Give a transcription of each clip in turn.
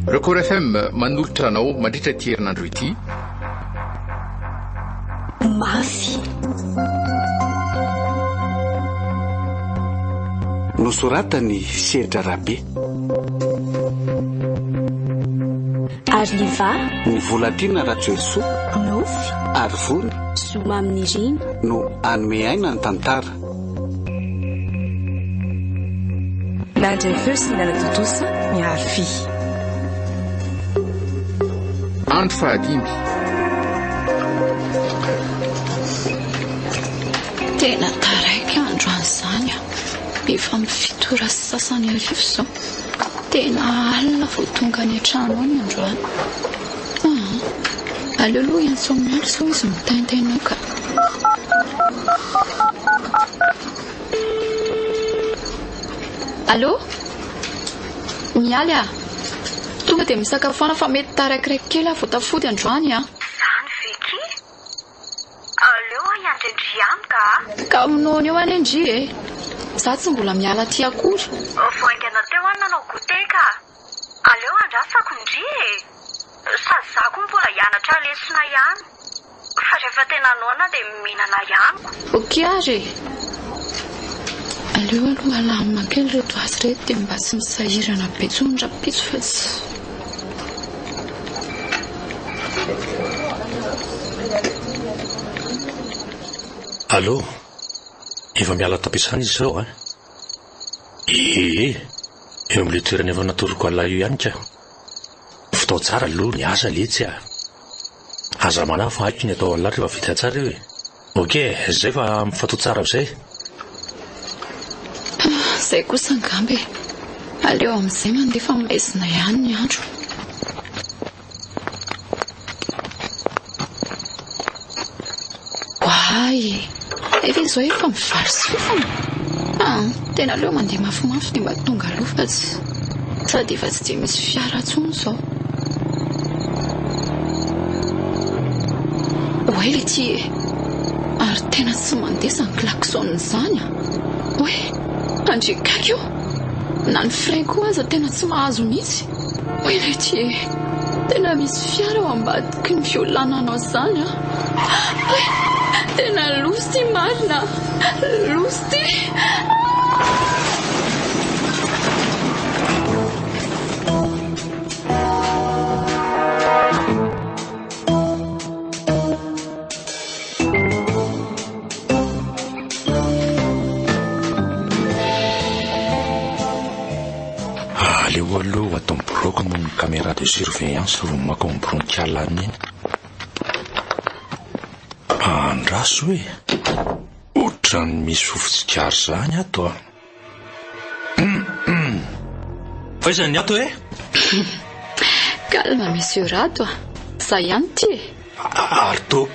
Record FM manolotra anao mandritra ity herinandro ity. Mafy. Nosoratan'i Sedra Rabe. Arliva. Ny Volatiana Rajoelisoa. Nofy. Ary Vony. Zoma amin'Irina. No hanome aina ny tantara. Nandre feo sy nanatontosa ny Arfi. Andro fahadimy. Tena taraiky androany izany an. Efa amin'ny fito ora sy sasany hariva izao. Tena alina vao tonga any an-trano any androany. Aa, aleo aloha hiantso an'i Mialy sao izy mitaintaina eo ka. Allô? Mialy ah! Tonga dia misakafoana fa mety taraikiraiky kely aho vao tafody androany ah! Zany ve ki? Aleo aho hiandry an-dry ihany ka a! Ka noana eo anie ndry e! Za tsy mbola miala aty akory. Vao haingana teo aho nanao goûter ka! Aleo andrasako ndry e! Sady za koa mbola hianatra lesona ihany. Fa rehefa tena noana dia mihinana ihany ko. Ok ary e! Aleo aloha alamina kely ireto asa ireto dia mba tsy misahirana be intsony rahampitso fa tsy. Allô, efa miala ato am-piasana izy izao an? Ee, eo amin'ilay toerana efa natoroko an'lah io ihany ka. Vitao tsara aloha ny asa letsy a! Aza manahy fa haiko ny atao an'lah rehefa vita tsara io e! Ok, zay fa mifantoha tsara amizay. Zay kosa angamba e! Aleo amin'izay mandeha fa maizina ihany ny andro. Oay! Efa izao efa mivaly sofina. Ah, tena aleo mandeha mafimafy dia mba tonga aloha fa tsy sady efa tsy dia misy fiara intsony izao. Oay le ty e! Ary tena tsy mandeha izany klaxon izany a! Oay! Andry gaigy io! Na ny frein koa aza tena tsy mahazo mihitsy. Oay le ty e! Tena misy fiara ao ambadiky ny olona nanao izany a! Oay! Tena loza ity marina! Loza ity! Aleo aloha atao biraoko noho ny caméra de surveillance vao maka ao bronchial any iny. Andraso e! Ohatran'ny misy fofon-tsigara izany ato a! F'aiza ny ato e? Calme monsieur Rado a! Za ihany ity e! Ary toa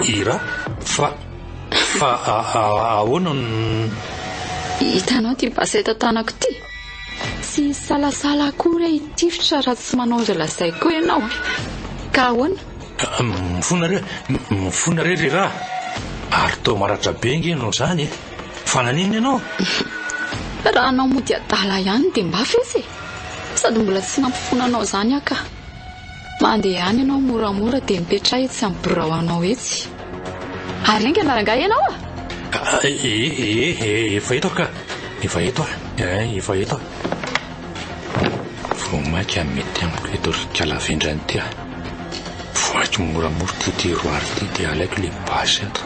hira fa fa ahoana no. Hitanao ity basy eto an-tanako ity? Tsy hisalasala akory aho hitifitra raha tsy manao izay lazaiko eo ianao e! Ka ahoana? Mifona re, mifona re ry ra! Ary toa maratra be ange ianao izany e! Fa naninona ianao? Raha anao mody adala ihany dia mba fetsy e! Sady mbola tsy nampifona anao izany aho ka! Mandeha any ianao moramora dia mipetraha etsy amin'ny birao anao etsy. Ary haingana rangahy ianao a! Eh, eh, efa eto aho ka! Efa eto aho, eh, efa eto aho. Vao mainka mety amiko eto ry kalavendrana ity a! Vohaiko moramora ity tiroir ity dia alaiko ilay basy ato.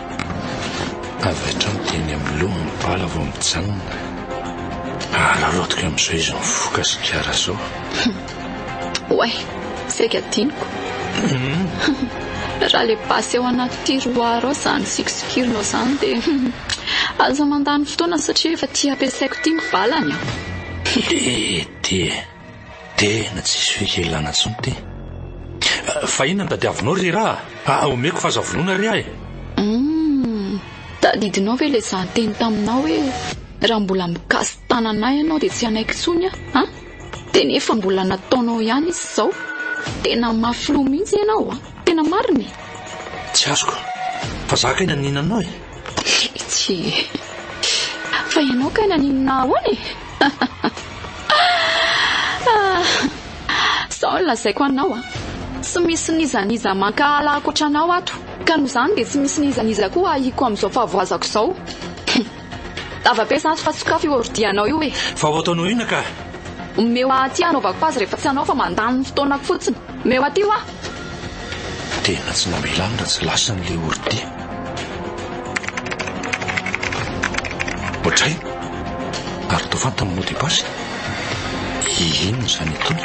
Avy hatrany dia eny amin'ny loha ny bala vao mijanona. Araraotiko amin'izao izy mifoka sigara izao. Oay, saika adinoko. Raha ilay basy ao anaty tiroir ao izany sikisikirina izany dia aza mandany fotoana satria efa tia ampiasaiko ity ny balany an. Ety e, tena tsisy fikelana intsony ity. Fa inona no tadiavinao ry ra? Omeko fahazavonona ry ahy e. Humm, tadidinao ve ilay izaho niteny taminao hoe raha mbola mikasi-tanana ahy ianao dia tsy hanaiky intsony aho an? Dia nefa mbola nataonao ihany izy izao. Tena mafy loha mihitsy ianao a! Tena marina e! Tsy azoko. Fa za kay naninona anao e? Tsia. Fa ianao kay naninona ahoana e? Sao. Izao no lazaiko anao a! Tsy misy n'iza n'iza mankahala ankoatra anao ato, ka noho izany dia tsy misy n'iza n'iza koa ahiako amin'izao fahavoazako izao. Hum! Lava be izany fa sokafy io ordi anao io e! Fa ho ataonao inona ka? Omeo ahy aty hanaovako azy rehefa tsy anao fa mandany ny fotoanako fotsiny. Omeo aty hoa! Tena tsy namela ahy raha tsy lasany ilay ordi. Ohatray! Ary toa fantany ny mot de passe. Inona izany ataony?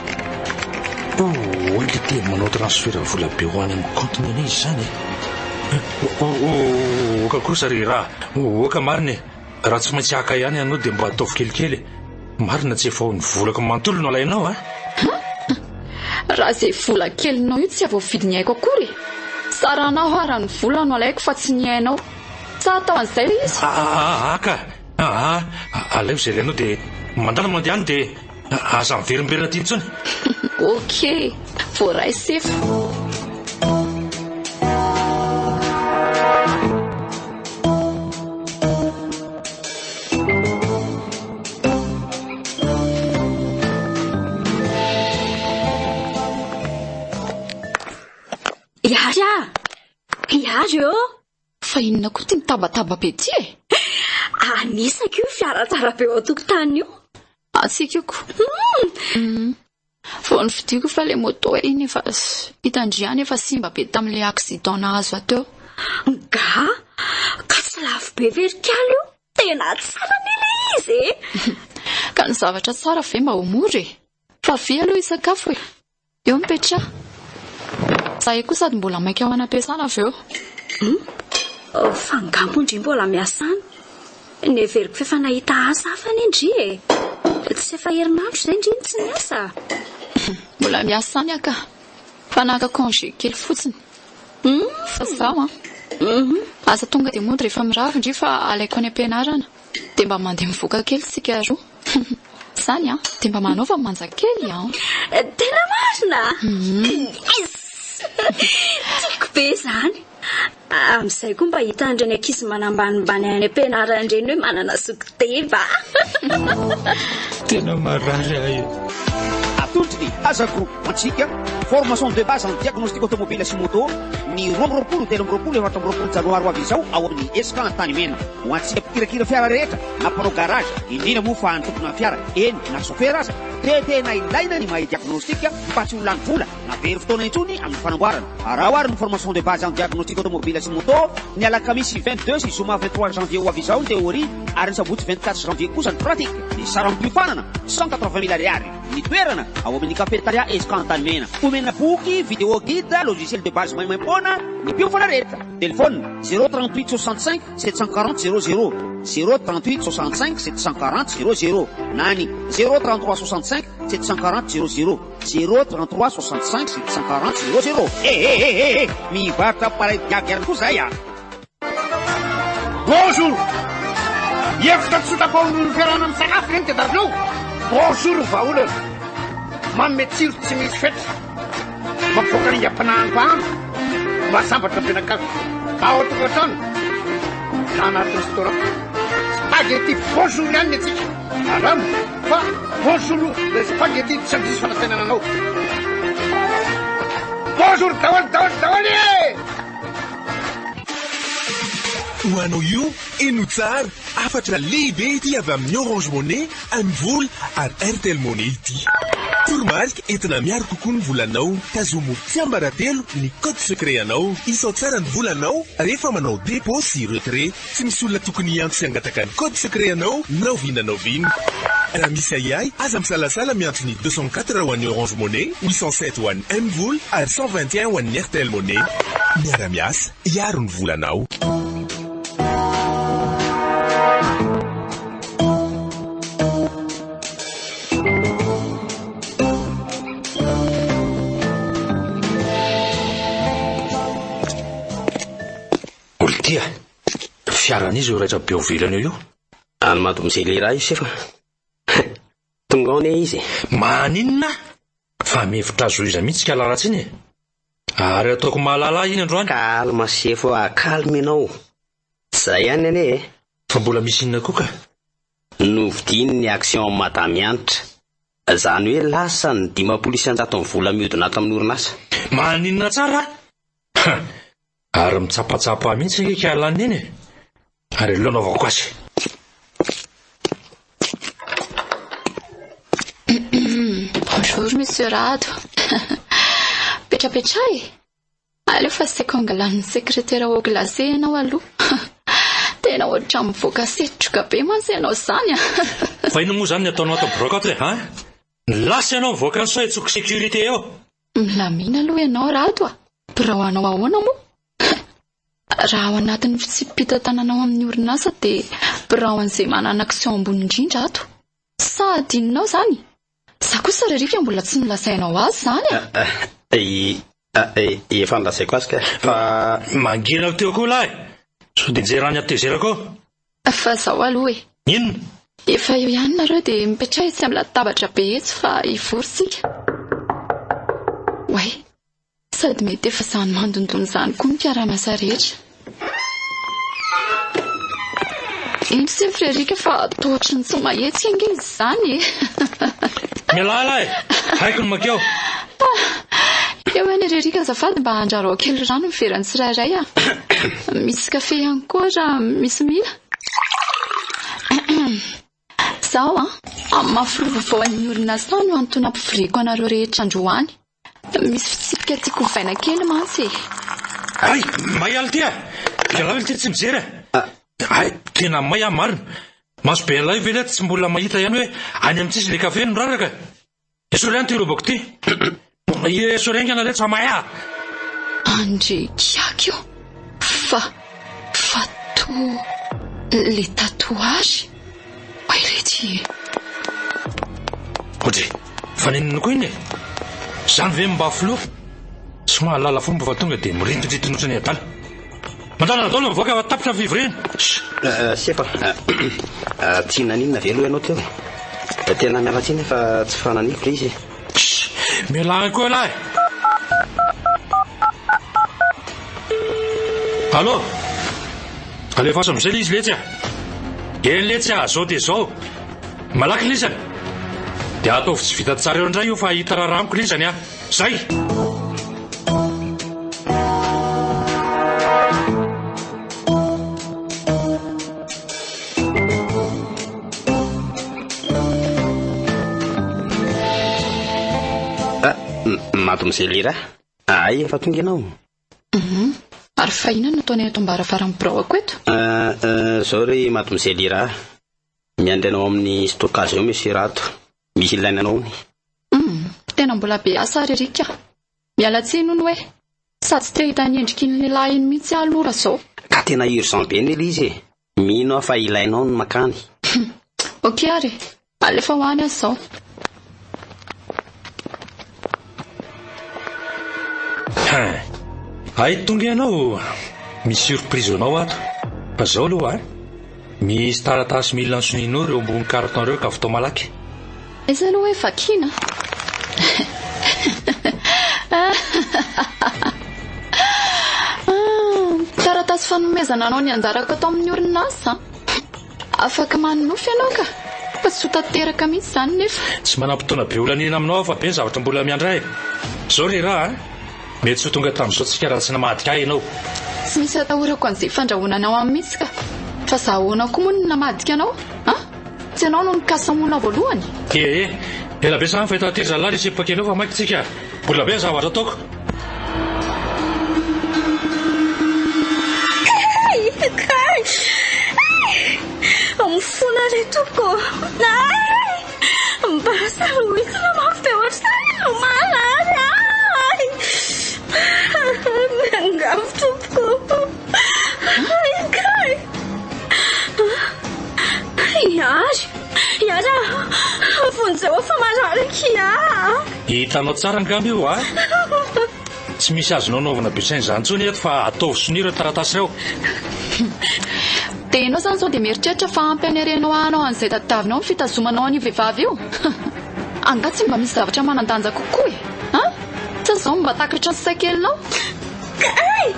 Oay le tena manao transfert vola be ho any amin'ny compte-ny anie izy izany e! Oka kosa ry raha, oka marina e! Raha tsy maintsy haka ihany ianao dia mba ataovy kelikely e! Marina tsy efa ho ny volako manontolo no alainao a! Raha izay vola kelinao io tsy havoavidy ny aiko akory e! Tsaranao hoa raha ny vola no alaiko fa tsy ny ainao. Sa atao an'izay ilay izy? Aa ka! Aa alaivo izay ilainao dia mandala mandeha any dia aza miverimberina aty intsony. Ok, voaray sefo. Ihary ah! Ihary ô! Fa inona koa ity mitabataba be ity e? Anisako io fiara tsara be ao an-tokotany io. Antsika io ko. Hmm. Vao novidiako fa ilay moto iny efa hitan-dry ihany efa simba be tamin'ilay accident nahazo ahy teo. Nga? Ka tsy lafo be ve ry kalo io? Tena tsara anie ilay izy e! Ka ny zavatra tsara ve mba ho mora e? Fa avia aloha hisakafo e! Eo mipetraha. Zahay koa sady mbola maika ho any am-piasana avy eo. Hum, fa angaha moa ndry mbola miasa any? Neveriko f'efa nahita asa hafa anie ndry e! Tsy efa herinandro izay ndry no tsy niasa? Mbola miasa any aho ka. Fa naka congé kely fotsiny. Hum, fa zaho an. Aza tonga dia mody rehefa mirava ndry fa alaiko any am-pianarana. Dia mba mandeha mivoaka kely tsika roa. Zany an, dia mba manaova manja kely an. Tena marina? Yes! Tiako be izany. Amin'izay koa mba hitan'ireny ankizy manambanimbany any am-pianarana ireny hoe manana zoky deba. Tena marary aho e. Atolotry ny Aza Group ho antsika, formation de base en diagnostic automobile sy moto, ny 22, 23, 24 janoary ho avy izao ao amin'ny Esca Antanimena. Ho antsika mpikirakira fiara rehetra na mpanao garage, indrindra moa fa ny tompona fiara, eny na chauffeur aza, dia tena ilaina ny mahay diagnostic mba tsy ho lany vola na very fotoana intsony amin'ny fanamboarana. Araho ary ny formation de base en diagnostic automobile sy moto, ny alakamisy 22 sy zoma 23 janvier ho avy izao ny théorie ary ny sabotsy 24 janvier kosa ny pratique. Ny saram-piofanana, 180 mille ariary. Ny toerana, ao amin'ny cafetaria Esca Antanimena. Omena boky, vidéo guide, logiciel de base maimaimpoana ny mpiofana rehetra. Téléphone, 038 65 740 00, 038 65 740 00 na ny 033 65 740 00, 033 65 740 00. Eh eh eh eh eh! Mivarotra appareil diag ihany koa zahay ah! Bonjour! Hevitra tsotra fahonoan'ny fiarahana misakafo ve ny tadiavinao? Bonjour ny vahaolana. Manome tsiro tsy misy fetra. Mampivoaka ny aingam-panahin'ny mpahandro. Mahasambatra ny mpianakavy. Ao an-tokantrano na anaty restaurant. Spaghetti bonjour ihany ny antsika. Andramo fa bonjour ilay spaghetti tsy handiso fanantenana anao. Bonjour daholo daholo daholo e! Ho anao io, henoy tsara, hafatra lehibe ity avy amin'ny Orange Money, MVola ary Airtel Money ity. Toromarika entina miaro kokoa ny volanao, tazomy ho tsiambaratelo ny code secret anao, isao tsara ny volanao rehefa manao dépôt sy retrait. Tsy misy olona tokony hiantso sy hangataka ny code secret anao na oviana na oviana. Raha misy ahiahy, aza misalasala miantso ny 204 ho an'ny Orange Money, 807 ho an'ny MVola ary 121 ho an'ny Airtel Money. Miara-miasa, hiaro ny volanao. Olon-tia, fiaran'iza io raitra be ao ivelany eo io? An'i Mademoiselle iray io sefo a. Tonga ao anie izy e. Maninona? Fa mihevitra azy ho iza mihitsy kala ratsy iny e? Ary ataoko mahalala ahy iny androany. Calme sefo a, calme ianao. Tsy izay ihany anie e. Fa mbola misy inona koa ka? Novidiany ny action Madame Hanitra. Izany hoe lasa ny 50% ny vola mihodina ato amin'ny orinasa. Maninona tsara a! Ary mitsapatsapa mihitsy ange kialan'ny iny e! Ary aleo anaovako azy. Bonjour Monsieur Rado. Petrapetraha e! Aleo fa saiko angalan'ny sekretera eau glacée ianao aloha. Tena ohatran'ny mivoaka setroka be mantsy ianao izany a! Fa inona moa izany ny ataonao ato amin'ny biraoko ato e, an? Lasa ianao mivoaka any sao hitsoko sécurité eo. Milamina aloha ianao Rado a! Birao anao ahoana moa? Raha ao anatin'ny fitsipi-pitantanana ao amin'ny orinasa dia birao an'izay manana action ambony indrindra ato. Sa adinonao izany? Za kosa ry Rika mbola tsy nolazainao azy izany e! Efa nolazaiko azy ka, fa... Mangina teo koa lahy! Sao dia njeran'ny hatezerako eo. Fa zao aloha e! Inona? Efa eo ihany nareo dia mipetraha etsy amin'ny latabatra be etsy fa hivory tsika. Oay! Sady mety efa izany mandondona izany koa ny mpiara-miasa rehetra. Eny se Frerika fa toa ohatry ny tsy mahetsika ange izy izany e! Mialà lahy e! Haiko ny mankeo. Eo anie Rerika azafady mba andrarao kely rano ny veran'ny tsirairay a! Misy kafe ihany koa raha misy mila. Izaho an, amin'ny maha filoha vaovao an'ny orinasa no antony nampivoriako anareo rehetra androany. Misy fitsipika tiako hovaina kely mantsy e. Hay! May aly ity a! Ialahy ity tsy mijery a! Hay! Tena may aho marina! Maso be an'ilay ve letsy tsy mbola mahita ihany hoe any amin'ny tsisy le kafe no raraka e! Esory ihany ity robako ity! Esory haingana letsy fa may aho! Andre kiaka io! Fa, fa toa le tatouage? Oay letsy e! Odry, fa n'inona koa iny e? Izany ve mba filoha? Tsy mahalala fomba fa tonga dia mirintindrintina ohatran'ny adala. Mandalana daholo mivoaka fa tapitra ny fivoriana. Sefo a, tsy naninona ve aloha ianao teo e? Tena miala tsiny fa tsy fananiko ilay izy e. Mialà any koa ialahy. Allô? Alefaso amin'izay ilay izy letsy a. Eny letsy a, zao dia zao. Malaky lisany. Dia ataovy tsy vita tsara eo indray io fa hahita raharaha amiko lisany a. Zay! Ah, mademoiselle Ira, ay efa tonga ianao. Mhm. Ary fa inona no ataonay eto am-baravaran'ny biraoko eto? Ah, ah, zao ry mademoiselle Ira, miandry anao amin'ny stockage eo monsieur Rato. Misy ilaina anao hono. Hum, tena mbola be asa ry Rika. Miala tsiny hono hoe. Sady tsy te hahita ny endrik'iny lehilahy iny mihitsy aho aloha raha izao. Ka tena urgent be anie ilay izy e. Mino aho fa ilainao ny mankany. Ok ary e. Alefa ho any aho izao. Hein. Hay tonga ianao. Misy surprise ho anao ato. Fa izao aloha an. Misy taratasy mila ny sonianao ireo ambony carton ireo ka vitao malaky. Aiza aloha hoe vakiana? Taratasy fanomezana anao ny anjarako ato amin'ny orinasa. Afaka manonofy ianao ka! Fa tsy ho tanteraka mihitsy izany nefa. Tsy manam-potoana be holaniana aminao aho fa be ny zavatra mbola miandry ahy. Izao ry Ra a! Mety tsy ho tonga tamin'izao tsika raha tsy namadika ahy ianao. Tsy misy atahorako an'izay fandrahonana ao aminy mihitsy ka! Fa za ahoana koa moa no namadika anao? An? Tsy ianao no nikasa hamono ahy voalohany? Ee, ela be zany fa eto aty ry zalahy ry sipa kely eo fa maika tsika. Mbola be ny zavatra ataoko. Kay! Kay! Mifona re tompoko ô! Ay! Mba sarohitina mafy be ohatr'izany no marary ahy! Miangavy tompoko! Ay! Kay! Hiary! Hiary ah! Vonjeo fa marary akia! Hitanao tsara angamba io a! Tsy misy azonao anaovana bulletin izany intsony eto fa ataovy sonia ireo taratasy ireo. Dia ianao izany izao dia mieritreritra fa ampy hanerenao hanao an'izay tadiavinao ny fitazomanao an'io vehivavy io? Angaha tsy mba misy zavatra manan-danja kokoa e? An? Sa izao no mba takatry ny saikelinao? Kay!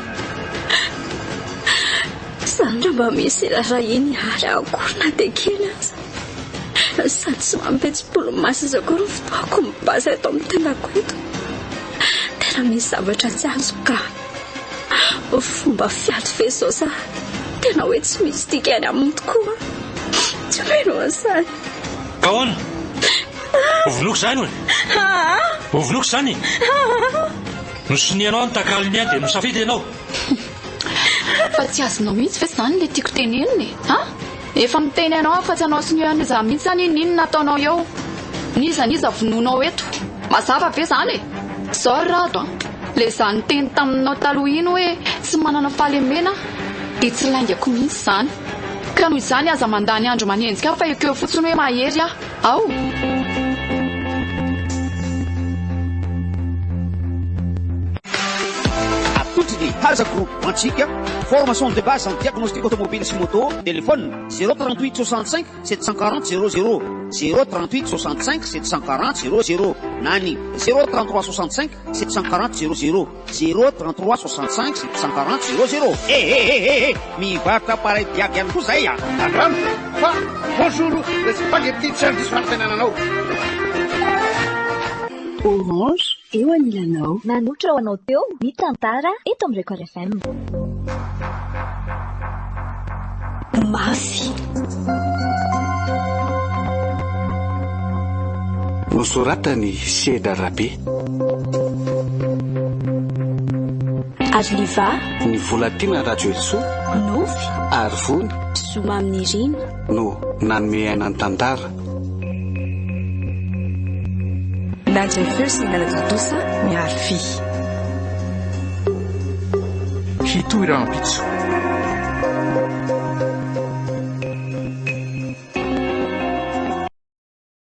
Izany raha mba misy iraharahian'i Hary akory na dia kely aza. Sady tsy mampihetsi-polomaso aza akory ny fotoako mibaza eto amin'ny tenako eto. Tena misy zavatra tsy azoko ka. Fomba fiady ve izao sa tena hoe tsy misy dikany aminy tokoa? Tsy mino an'izany. Ka ahoana? Hovonoiko izany e! Hovonoiko izany e! Nosonianao ny takalony ahy dia misafidy ianao. Fa tsy azonao mihitsy ve izany ilay tiako tenenina e? Ha? Efa miteny anao aho fa tsy hanao sonia an'iza mihitsy zany n'inona ataonao eo. N'iza n'iza vonoinao eto. Mazava ve zany e? Zao ry Rado a, le za niteny taminao taloha iny hoe tsy manana fahalemena aho dia tsy laingako mihitsy zany. Ka noho izany aza mandany andro manenjika ahy fa ekeo fotsiny hoe mahery aho. Ao! Atolotry ny Haja Group antsika, formation de base en diagnostic automobile sy moto, téléphone 038 65 740 00, 038 65 740 00 na ny 033 65 740 00, 033 65 740 00. Eh eh eh eh eh! Mivarotra appareil diag ihany koa zay a! Andramo fa bonjour le spaghetti tsy handiso fanantenana anao. Orange, eo anilanao. Nanolotra ho anao teo ny tantara eto amin'ny Record FM. Mafy. Nosoratan'i Sedra Rabe. Ary Liva. Ny Volatiana Rajoelisoa. Nofy. Ary Vony. Zoma Aminirina. No nanome aina ny tantara. Nandray feo sy nanatontosa ny Arfi. Hitohy rahampitso.